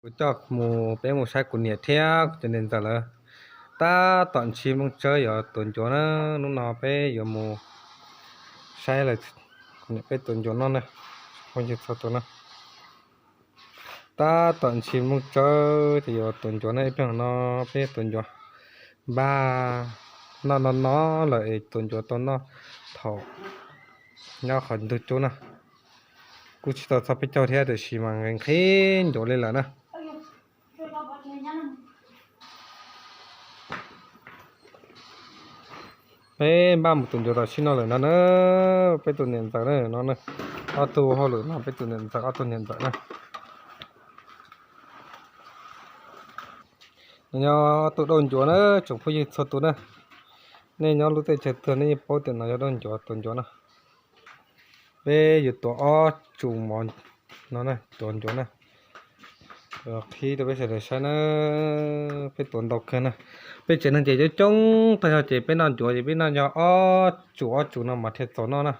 Kuv coj mus, peb mus saib kuv niam thiab kuv cov niam ntxawm lawv. Tab tom ntshis moo tsawb yuav tuav ncuav na, hnub no peb yuav mus saib lawv, kuv niam peb tuav ncuav noj na, phooj ywg txhua tus na. Tab tom ntshis moo tsawb ces yuav tuav ncuav na, ib pliag no peb tuav ncuav. Npaj noj no no lawm es tuav ncuav tau noj thaum nyob qhov ntug cub na. Kuj tsis tau txog peb caug thiab tiam sis mas nqhis nqhis ncuav li lawm na. Peb npaj mus tuav ncuav tam sim no lawm no na, peb tus niam ntxawm na, no na, ob tug hauj lwm no peb tus niam ntxawm, ob tug niam ntxawm na. Nyob ob tug dauj ncuav na, tsoom phooj ywg txhua tus na. Nej nyob lub teb chaws twg nej yeej paub tias no yog dauj ncuav tuav ncuav na. Peb yuav tuav ob tsum mov no na, tuav ncuav na. Qhib rau peb sawv daws saib na, peb tuav ntau kawg na. Peb tsev neeg ces coob coob tag zog ces peb noj ncuav ces peb noj yog ob tsum ob tsum no mas thiaj txaus noj na.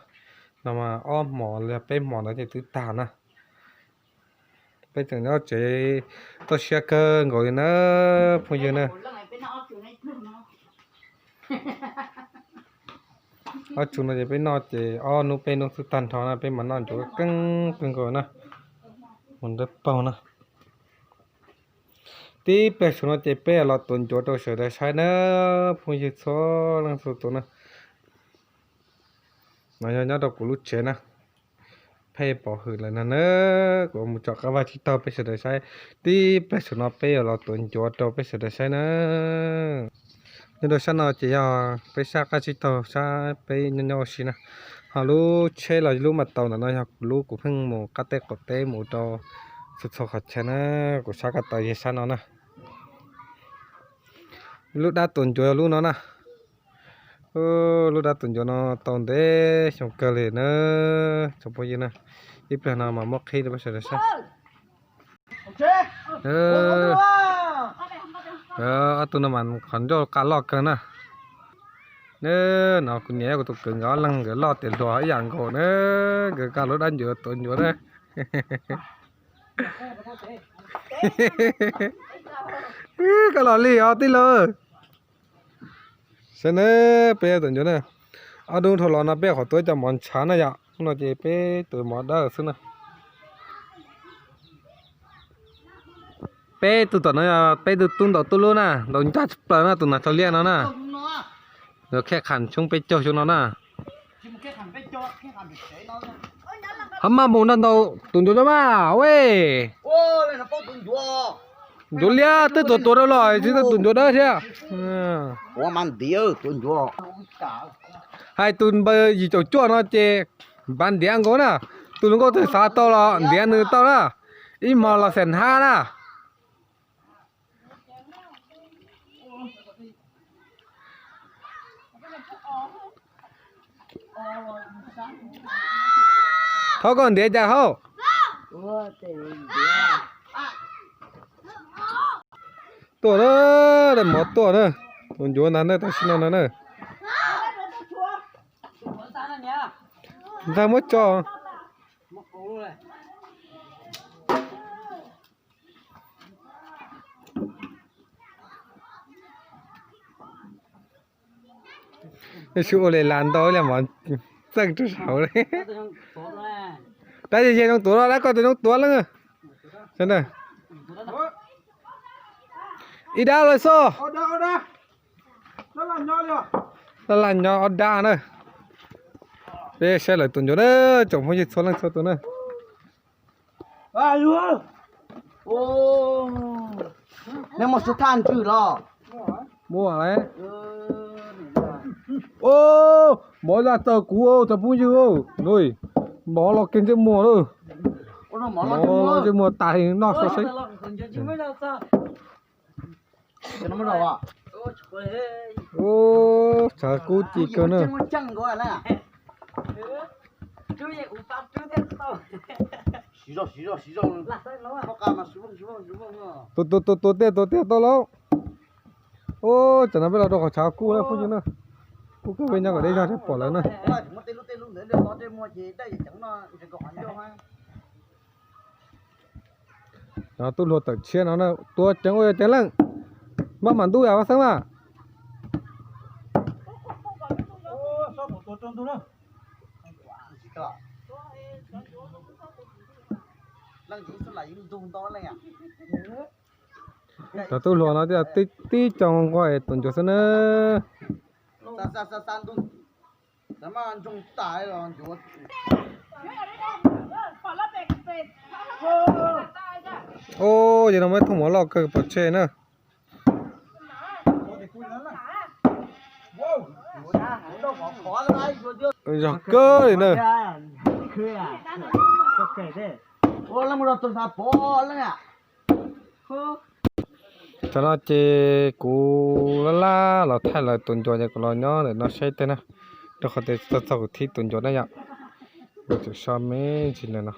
No mas ob hmos los yog peb hmos ntawd ces twb tag na. Peb tseem nyob tsev toj siab kawg nkaus li na, phooj ywg na. Ob tsum no ces peb noj ces ob hnub peb hnub twb tag nrho na, peb mas noj ncuav keeb kawg nkaus na. Mus nrab paug na. Tib pliag saum no ces peb los tuav ncuav rau sawv daws saib na, phooj ywg txhua leej txhua tus na. No yog nyob rau kuv lub tsev na. Pheej pov hwm lawm no na, kuv mus tsom qab vaj tsib taug peb sawv daws saib. Tib pliag saum no peb yuav los tuav ncuav rau peb sawv daws saib na. Nyob rau sab no ces yog peb sab qab tsib taug sab peb nyob nyob ua si na. Ho lub tsheb los lub mas tau ntawm no yog kuv lub, kuv pheej mus qab teb qaum teb mus rau txhua txhua qhov chaw na, kuv sab ko taw yog sab no na. Lub dab tuav ncuav yog lub no na. Lub dab tuav ncuav no tau ntev xyoo kawg li na, tsoom phooj ywg na. Ib pliag no mas muab qhib rau peb sawv daws saib. Ob tug no mas qhov ncauj qa loj kawg na. No kuv niam kuv tus kwv nkawd ob leeg nkawd loj tiav hluas ib yam nkaus na, nkawd kaj lub dab ncuav tuav ncuav na. Koj los li os tij laug. Saib na, peb tuav ncuav na. Ob hnub dhau los no peb qhov tuav cov mov ntshav na yom, hnub no ces peb tuav mov dawb xwb na. Peb tug tom no yog peb tug tub ntaus tub lub na, ntaus ncaj tshaj plaws na, tus nas tsaus liaj no na. Lawv khej qham xyoob peb caug xyoo no na. Ho maj mus nrog ntaus tus ncuav cov mas ue. Ncuav liab twb tuav tuav rau los tsis tau tus ncuav dawb thiab. Hais tus npawg yim caum cuaj no ces npav ntiav nkaus na. Tus hluas nkauj twg xav tau los ntiav nws tau na. Ib hmo los xam hab na. Thov koj ntiav cas hauj. Tuaj na, daim mov tuaj na. Tus ncuav ntag na, tam sim no no na. Ntag muab tso. Su ua li las ntau ib li mov txeej rau saud li. Dab yog yog zoo tuav los dab, koj tus zoo tuav leej. Ib dab lawm xwb. Dab laj nyob ob dab na. Peb saib lawv tus ncuav na, tsoom phooj ywg txhua leej txhua tus na. Nej muaj sib thaj ntswg los? Muaj lawm. Mov zaj txawg kuv tsoom phooj ywg, mov los kiag ntsej muag lawm. Mov los ntsej muag tas li noj so seb. Tshav kub ci kawg na. Tua tua tua tua tiaj tua tiaj tau lauj. Ub, tsam no peb los rau qhov tshav kub na phooj ywg na. Kub kawg, peb nyob kom deb zog thiaj pom lawv na. Peb No tub hluas tawm tshiab no na, tua ceev ua yog ceev leej. Maj mam ntub yam Vaj Xeeb mas. Cov tub hluas no tib co nquag es tus ncuav xwb na. Ub, yog no muaj thooj mov loj kawg pov tseg na. Zog kawg li na. Tam no ces kuv laj laj los thaij lawv tus ncuav ces kuv los nyob ntawm no saib teg na, rau qhov tias txog txog kuv thib tus ncuav na yom. Kuv tseem so me ntsis ntawm no.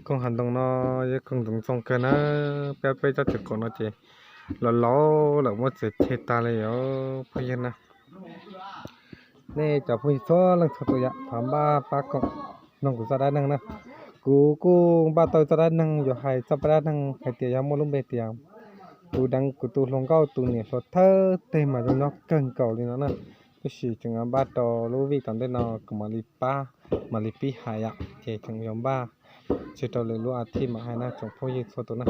Koog hav ntoo no yog koog ntxoov ntxoo kawg na, peb peb tsob tsev kaum no ces los laus lawm muab txiav ceg tag li os phooj ywg na. Nej cov phooj ywg txhua leej txhua tus yom, thov npaj pab koom mloog kuv txoj dab neeg na. Kuv kuj npaj tau txoj dab neeg yuav hais txoj dab neeg hais tias yog muaj lub npe tias tus deev kuv tus hluas nkauj tus niam hluas thawj teg mas zoo nyob kawg nkaus li no na. Tab sis tseem npaj rau lub vij tom ntej no kuv mam li pab, mam li pib hais yom, ces tseem yuav npaj tseg rau lwm lub a thiv mam hais na tsoom phooj ywg txhua tus na.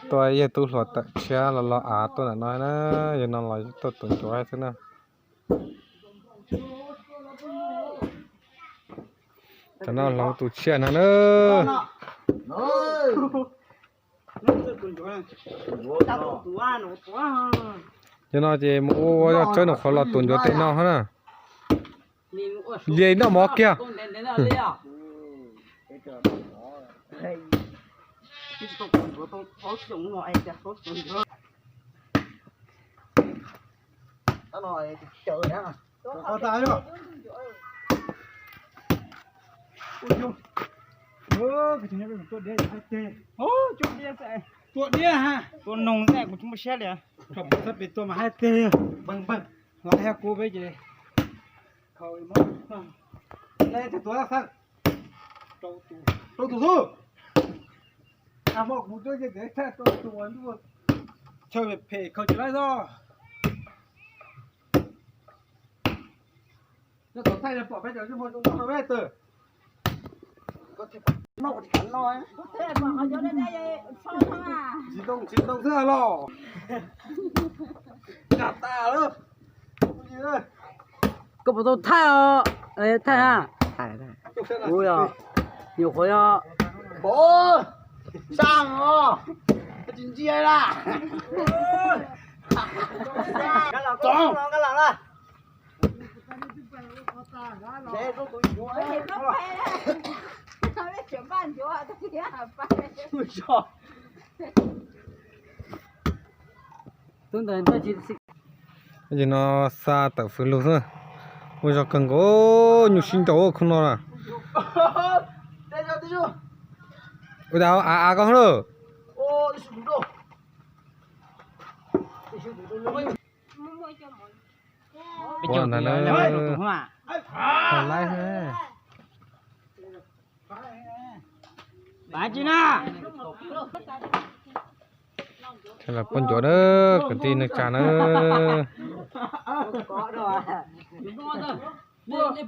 Tuaj yog tub hluas tawm tshiab los los av tuaj ntawm no na, yog no los tuaj tus ncuav xwb na. Tam no hloov tus tsiaj no na. Yog no ces mus ua ua zog tsawb nws qhov los tus ncuav tej no na. Lias noj mov kiag. Tua diab ha, tua noog xwb kuv tsis muaj siab li. Thaum peb tua mas hais tias npeeg npeeg, los yog kuv peb ces khaus li mog. Tua xwb, rau tus xwb. Hmo kuv tuaj ces rau tus ntuj, chaw phem khaus tsis laib xwb. Nyob tau thaij pom peb cov ntsej muag zoo nkauj rau peb tawm. Tsis ntoo xwb los. Koj puas tau thaij os? Thaij na. Ua yog nyuam qhuav yog pov saab os, tsis ntsia la. Ces no xa tawm fws lug xwb. Ua zog kawg nkaus, nyuj sib nraus khoob no na. Ua cas av av koj lawm. Ua ntawd na. Los poj ncuav na, kwv tij neej tsa na.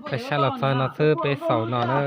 Peb saib los txog no xwb peb xaus no na.